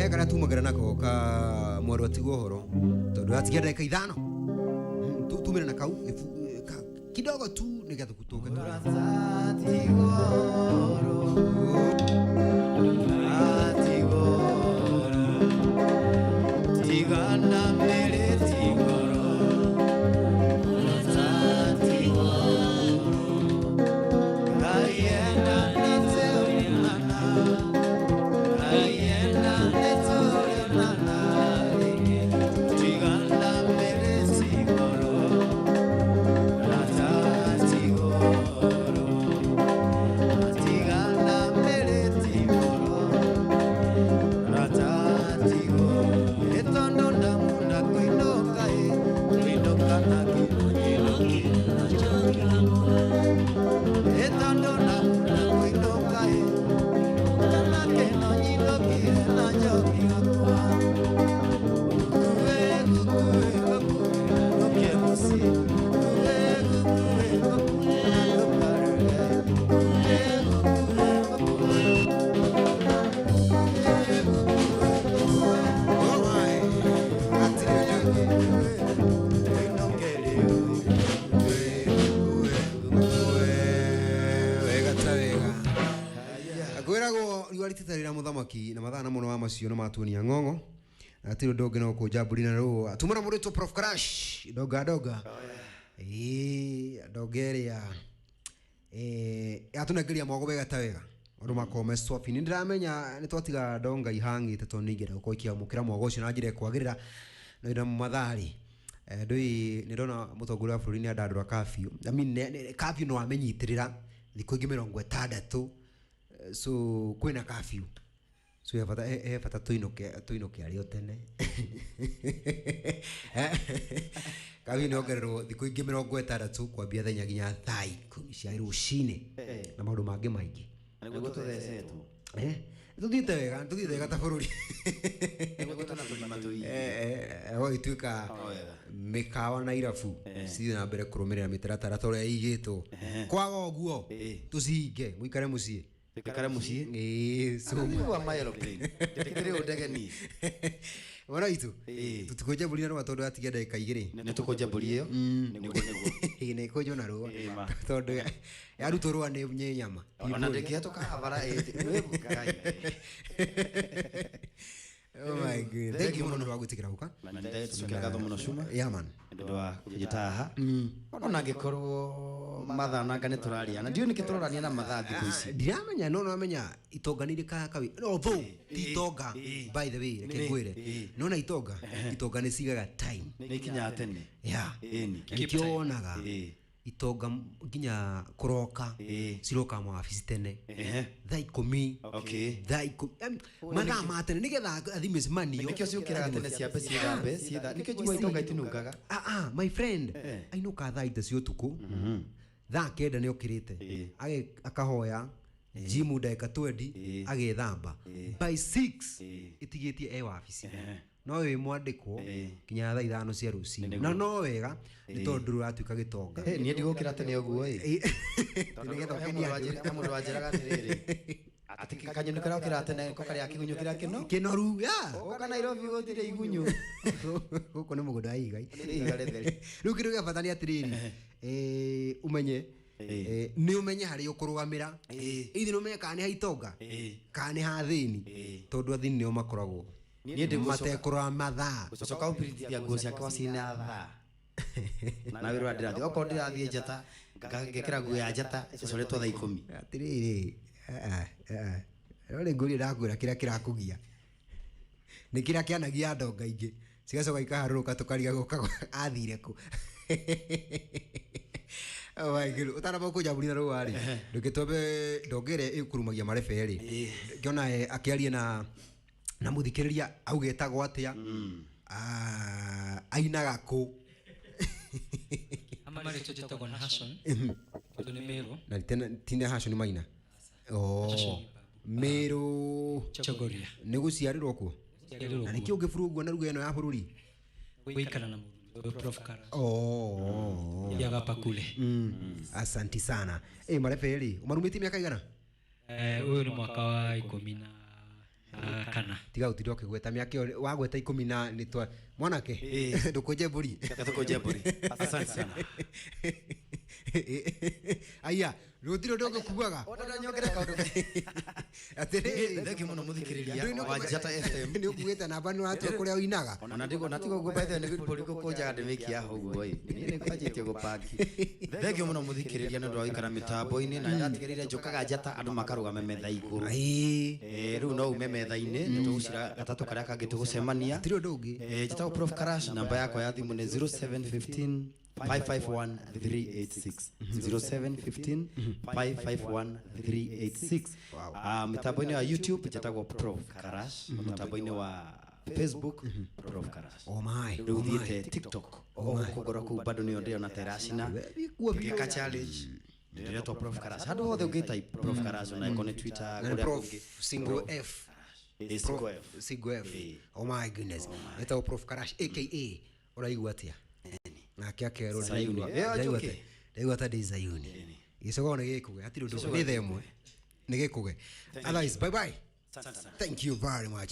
He karia tumagĩra nako ka mwarĩ atigwo ũhoro tondũ atigia ndagĩka ithano tumĩre na kau kidogo tu nĩgetha tũke Tigana Wega ta wega. Kwĩragwo riũa rĩtitarĩra mũthamaki na mathaa na mũno wa macio nĩ matuonia ng'ong'o na hatirĩ ũndũ ũngĩ no kũnja mbũri na rũa tumũra mũrĩtwo Prof Crash donga donga. Ĩĩ ndonga ĩrĩa yatũnengeria mwago wega ta wega maũndũ makorwo me swafi. Nĩ ndĩramenya nĩ twatiga ndonga ihang'ĩte tondũ nĩ ingĩenda gũkorwo ikĩamũkĩra mwago ũcio na njĩra ĩkwagĩrĩra no ina mathaa-rĩ ndũĩ nĩ ndona mũtongoria wa bũrũri nĩ andandũra curfew. I mean, curfew no amenyitĩrĩra thikũ ingĩ 60. So kwĩna curfew, so he bata he bata tũinũke arĩ o tene. Curfew nĩ ongererwo thikũ ingĩ 60 kwambia thaa 4 nginya thaa 10 cia rũcinĩ na maũndũ mangĩ maingĩ. Nĩguo tũthecetwo. Tũthiĩte wega ta bũrũri. Nĩguo tũna tũrima tũingĩ. Gũgĩtuĩka mĩkawa na irabu cithiĩ na mbere kũrũmĩrĩra mĩtaratara ta ũrĩa ĩigĩtwo. Kwaga ũguo tũcihinge mũikare mũciĩ. Tũikare mũciĩ. Ĩĩ, so Nĩguo ma aeroplane. Ndĩkĩrĩ ũ ndege niĩ. Mwana witũ Ĩĩ. tũtikũnja mbũri na rũa tondũ yatigia ndagĩka 2. Nĩ tũkũnja mbũri ĩyo. Nĩguo nĩguo. Ĩĩ, nĩ ĩkũnjwo na rũa Ĩĩ, ma. tondũ yarutwo rũa nĩ nyama. Ona ndĩngĩhetũka habara ĩ Ngai. Oh my goodness. Thank you mũno nĩ ũndũ wa gwĩtĩkĩra gũka. Na nĩndagĩcokia ngatho mũno Cuma. Yeah man. Nĩ ũndũ wa kũnjĩta haha. Ona angĩkorwo mathaa nanga nĩ tũraria na ndiũĩ nĩkĩ tũrorania na mathaa thikũ ici. Ndiramenya no namenya itonga nĩ irĩ kawi although ti itonga by the way reke ngwĩre no na itonga itonga nĩ cigaga time. Nĩ ikinyaga tene. Yeah. Ĩni. Nĩkĩo wonaga itonga nginya kũroka ciroka mawabici tene thaa 10. Thaa 10 mathaa ma tene nĩgetha athiĩ mĩcemanio. Nĩkĩo ciũkĩraga tene ciambe ciĩthambe ciĩtha nĩkĩo njiguaga itonga itinungaga. My friend ainũka thaa 3 cia ũtukũ thaa 9 nĩ okĩrĩte akahoya jimu ndagĩka 20 agethamba by 6 ĩtigĩtie e wabici no wĩ mwandĩkwo nginya thaa 5 cia rũcinĩ na no wega nĩ tondũ ndũratuĩka gĩtonga. Niĩ ndigũkĩra tene ũguo ĩ. Nĩgetha He ũkenie andũ. mũndũ wanjĩraga atĩrĩrĩ atĩ kanyoni karĩa okĩraga tene ko karĩa kĩgunyũ kĩrĩa kĩno kĩnoru ya ũka Nairobi gũtirĩ igunyũ. Gũkũ nĩ mũgũnda wa igai. Nĩ ihiga rĩtheri. Rĩu kĩndũ gĩa bata nĩ atĩrĩrĩ ũmenye nĩ ũmenye harĩa ũkũrũgamĩra ithe nĩ ũmenye kana nĩ ha itonga kana nĩ ha athĩni tondũ athĩni nĩo makoragwo Niĩ ndĩgũcoka matekũrora mathaa. Gũcoka gũpirithia nguo ciakwa ciina thaa na wĩra ũrĩa ndĩrathiĩ okorwo ndĩrathiĩ njata ngekĩra nguo ya njata ĩcoretwo thaa 10. Atĩrĩrĩ no nĩ ngũria ndakwĩra kĩrĩa kĩrakũgia nĩ kĩrĩa kĩanagia ndonga ingĩ cigacoka ikaharũrũka tũkarigagwo athire kũ. Oh my God. Ũtanamba kũnja mbũri na rũa rĩ ndũgĩtwambe ndonga ĩrĩa ĩkũrumagia marebe rĩ ngĩona akĩaria na mũthikĩrĩria auge etagwo atĩa ainaga kũ. Amarĩtwo njĩtagwo na Hashon tondũ nĩ Meru. Na tine Hashon maina Meru Chogoria. Nĩ gũciarĩrwo kuo Gũciarĩrwo na kuo. nĩkĩo ũngĩburu ũguo na ruga ĩno ya bũrũri. Gũikara na mũthuri Prof Kara. Yaga pakule. Asanti sana. Marebe rĩ ũmarumĩtie mĩaka igana? Ũyũ nĩ mwaka wa 14. Tiga ũtinde ũkĩgweta mĩaka ĩyo wagweta 10 na nĩ twa mwanake ndũkũnje mbũri. Tũkũnje mbũri. Asante sana. Aya rũtirĩ ũndũ ũngĩkuaga. Ona nyongere kaũndũ. Atĩrĩrĩ Thank you mũno mũthikĩrĩria wa Njata FM. Nĩ ũkuĩte namba nĩ watua kũrĩa ũinaga. Ona ndigo na tigo guo by the way nĩ mbũri gũkũnjaga ndĩmĩkia hau ũguo ĩ. Niĩ nĩ kwanjĩtie gũpangi. Thank you mũno mũthikĩrĩria nĩ ũndũ wa gũikara mĩtambo-inĩ na ndatigĩrĩire njũkaga njata andũ makarũgama metha igũrũ. Rĩu no ume metha-inĩ nĩ tũgũcira gatatũ karĩa kangĩ tũgũcemania. Hatirĩ ũndũ ũngĩ. Njĩtagwo Prof Karash namba yakwa ya thimũ nĩ 0715 551 386 0715 551 386. Mĩtambo-inĩ wa YouTube njĩtagwo Prof Karash, mũtambo-inĩ wa Facebook Prof Karash. Oh my. Rĩu thiĩte TikTok ũgũkũngora kũu bado nĩyo ndĩrona ta ĩracina. Kuo biũ. Ngĩka challenge ndĩretwo Prof Karash handũ hothe ũngĩtype Prof Karash ona ĩkorwo nĩ Twitter Na nĩ kũrĩa Prof kũngĩ. single F. Ĩ, single F. Single F. Ĩ. Oh my goodness. Etagwo Prof Karash aka ũraigua atĩa? Nake akerwo Zayuni. ndĩraigua- Ĩ, ndĩraigua njũkĩ. ndĩraigua ta ndĩ Zayuni. Gĩcogo nĩ gĩkũge hatirĩ ũndũ nĩ thaa ĩmwe nĩ gĩkũge. Otherwise, bye bye. Asante sana. Thank you very much.